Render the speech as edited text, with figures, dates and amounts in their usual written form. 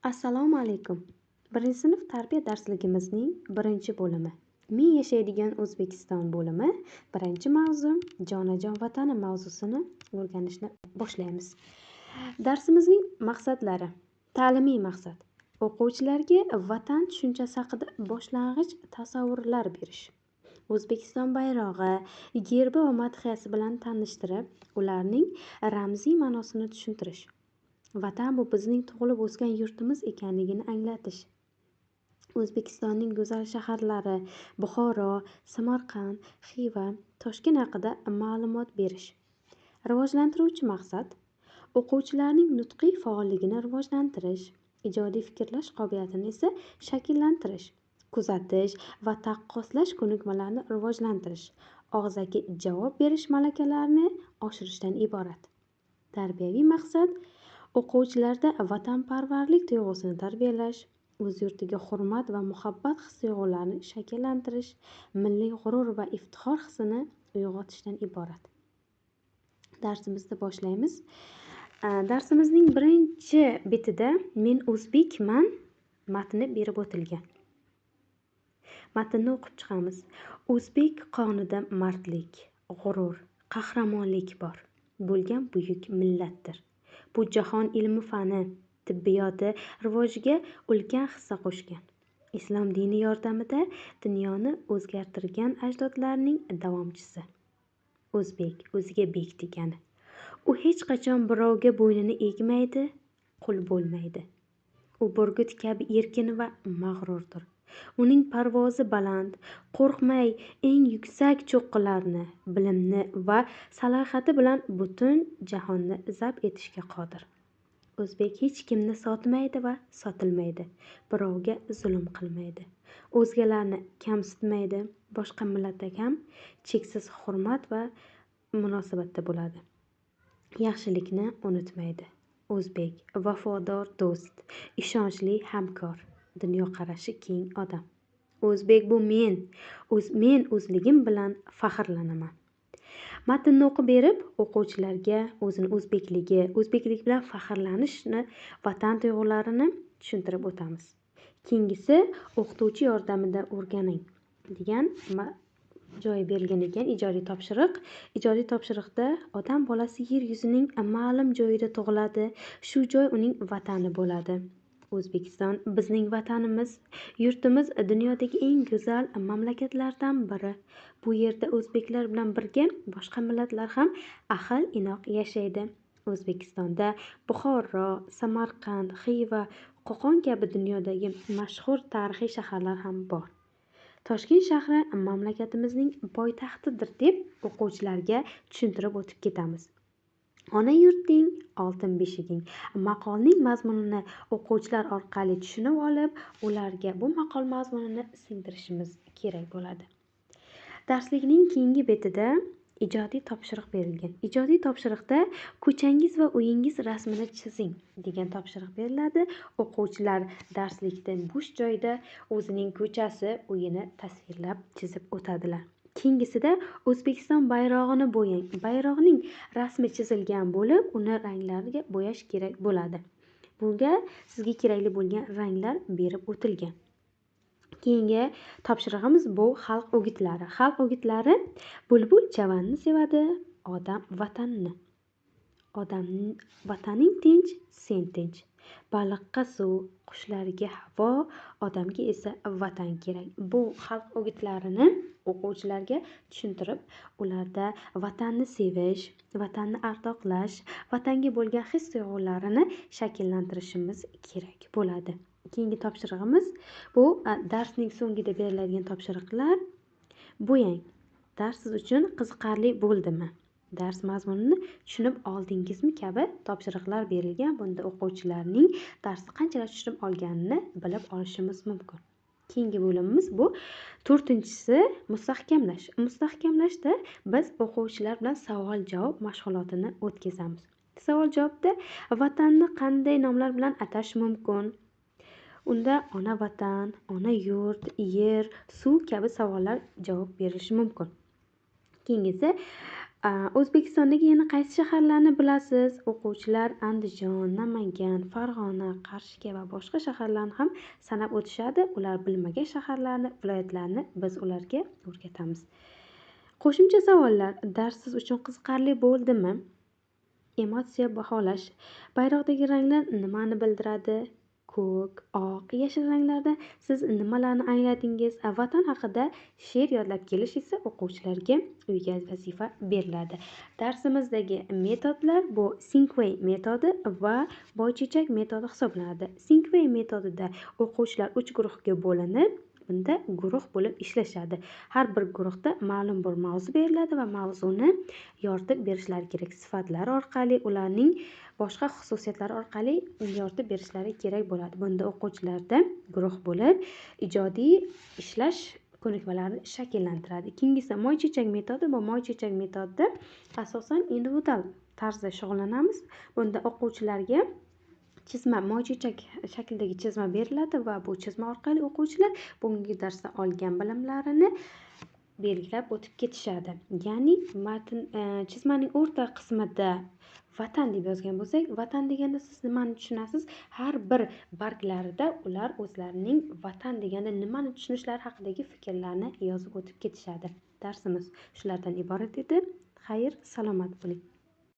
Assalomu alaykum. Birinchi sinf tarbiya darsligimizning birinchi bo'limi. Men yashaydigan O'zbekiston bo'limi, birinchi mavzu Jonajon Vatanim mavzusini o'rganishni boshlaymiz. Darsimizning maqsadlari: ta'limiy maqsad: o'quvchilarga vatan tushunchasi haqida boshlang'ich tasavvurlar berish. O'zbekiston bayrog'i, gerbi va madhiyasi bilan tanishtirib, ularning ramziy ma'nosini tushuntirish. Vatan bu bizning tug'ilib o'sgan yurtimiz ekanligini anglatish. O'zbekistonning go'zal shaharlari Buxoro, Samarqand, Xiva, Toshkent haqida ma'lumot berish. Rivojlantiruvchi maqsad: o'quvchilarning nutqiy faolligini rivojlantirish, ijodiy fikrlash qobiliyatini esa shakllantirish, kuzatish va taqqoslash ko'nikmalarini rivojlantirish, og'zaki javob berish malakalarini oshirishdan iborat. Tarbiyaviy maqsad: o'quvchilarda vatanparvarlik tuyg'usini tarbiyalash, o'z yurtiga hurmat va muhabbat his-tuyg'ularini shakllantirish, milliy g'urur va iftixor hissini uyg'otishdan iborat. Darsimizni boshlaymiz. Darsimizning birinchi betida "Men o'zbekman" matni berib o'tilgan. Matnni o'qib chiqamiz. O'zbek qonida mardlik, g'urur, qahramonlik bor bo'lgan buyuk millatdir. Bu jahon ilmi fani, tibbiyoti rivojiga ulkan hissa qo'shgan. Islom dini yordamida dunyoni o'zgartirgan ajdodlarning davomchisi. O'zbek o'ziga bek degani. U hech qachon birovga bo'ynini egmaydi, qul bo'lmaydi. U burgut kabi erkin va mag'rurdir. Uning parvozi baland, qo'rqmay eng yuksak cho'qqilarni, bilimni va salohiyati bilan butun jahonni zabt etishga qodir. O'zbek hech kimni sotmaydi va sotilmaydi, birovga zulm qilmaydi, o'zgalarni kamsitmaydi, boshqa millatga ham cheksiz hurmat va munosabatda bo'ladi. Yaxshilikni unutmaydi. O'zbek vafodor do'st, ishonchli hamkor, dunyoqarashi keng odam. O'zbek bu men, men o'zligim bilan faxrlanaman. Matnni o'qib berib, o'quvchilarga o'zini o'zbekligi, o'zbeklik bilan faxrlanishni, vatan tuyg'ularini tushuntirib o'tamiz. Keyingisi o'qituvchi yordamida o'rganing degan joyi berilgan ekan ijodiy topshiriq. Ijodiy topshiriqda odam bolasi yer yuzining ma'lum joyida tug'iladi, shu joy uning vatani bo'ladi. O'zbekiston bizning vatanimiz, yurtimiz dunyodagi eng go'zal mamlakatlardan biri. Bu yerda o'zbeklar bilan birga boshqa millatlar ham ahil inoq yashaydi. O'zbekistonda Buxoro, Samarqand, Xiva, Qo'qon kabi dunyodagi mashhur tarixiy shaharlar ham bor. Toshkent shahri mamlakatimizning poytaxtidir deb o'quvchilarga tushuntirib o'tib ketamiz. Ona yurting oltin beshiging maqolning mazmunini o'quvchilar orqali tushunib olib, ularga bu maqol mazmunini singdirishimiz kerak bo'ladi. Darslikning keyingi betida ijodiy topshiriq berilgan. Ijodiy topshiriqda ko'changiz va uyingiz rasmini chizing degan topshiriq beriladi. O'quvchilar darslikda bo'sh joyda o'zining ko'chasi, uyini tasvirlab chizib o'tadilar. Keyingisida O'zbekiston bayrog'ini bo'yang. Bayroqning rasmi chizilgan bo'lib, uni ranglarga bo'yash kerak bo'ladi. Bunga sizga kerakli bo'lgan ranglar berib o'tilgan. Keyingi topshirig'imiz bu xalq o'gitlari. Xalq o'gitlari: bulbul chavanni sevadi, odam vatanni. Odam vataning tinch, sen tinch. Baliqqa suv, qushlarga havo, odamga esa vatan kerak. Bu xalq o'gitlarini o'quvchilarga tushuntirib, ularda vatanni sevish, vatanni ardoqlash, vatanga bo'lgan his-tuyg'ularini shakllantirishimiz kerak bo'ladi. Keyingi topshirig'imiz bu darsning so'ngida beriladigan topshiriqlar. Bo'yang. Dars siz uchun qiziqarli bo'ldimi? Dars mazmunini tushunib oldingizmi kabi topshiriqlar berilgan. Bunda o'quvchilarning darsni qanchalar tushunib olganini bilib olishimiz mumkin. Keyingi bo'limimiz bu to'rtinchisi mustahkamlash. Mustahkamlashda biz o'quvchilar bilan savol-javob mashg'ulotini o'tkazamiz. Savol-javobda vatanni qanday nomlar bilan atash mumkin? Unda ona vatan, ona yurt, yer, suv kabi savollar javob berilishi mumkin. Keyingisi O'zbekistondagi yana qaysi shaharlarni bilasiz? O'quvchilar Andijon, Namangan, Farg'ona, Qarshi va boshqa shaharlarni ham sanab o'tishadi. Ular bilmagan shaharlarni, viloyatlarni biz ularga o'rgatamiz. Qo'shimcha savollar. Dars siz uchun qiziqarli bo'ldimi? Emotsiya baholash. Bayroqdagi ranglar nimani bildiradi? Ko'k, oq, yashil ranglarda siz nimalarni angladingiz? Vatan haqida she'r yodlab kelish esa o'quvchilarga uyga vazifa beriladi. Darsimizdagi metodlar bu Sinkway metodi va boychechak metodi hisoblanadi. Sinkway metodida o'quvchilar 3 guruhga bo'linib, bunda guruh bo'lib ishlashadi. Har bir guruhda ma'lum bir mavzu beriladi va mavzuni yoritib berishlari kerak. Sifatlar orqali, ularning boshqa xususiyatlari orqali yoritib berishlari kerak bo'ladi. Bunda o'quvchilarda guruh bo'lib ijodiy ishlash ko'nikmalarini shakllantiradi. Ikkinchisi moychechak metodi. Bu moychechak metodida asosan individual tarzda shug'ullanamiz. Bunda o'quvchilarga chizma, moychechak shaklidagi chizma beriladi va bu chizma orqali o'quvchilar bugungi darsda olgan bilimlarini belgilab o'tib ketishadi. Ya'ni matn chizmaning o'rta qismida vatan deb yozgan bo'lsak, vatan deganda siz nimani tushunasiz? Har bir barglarida ular o'zlarining vatan deganda nimani tushunishlari haqidagi fikrlarni yozib o'tib ketishadi. Darsimiz shulardan iborat edi. Xayr, salomat bo'ling.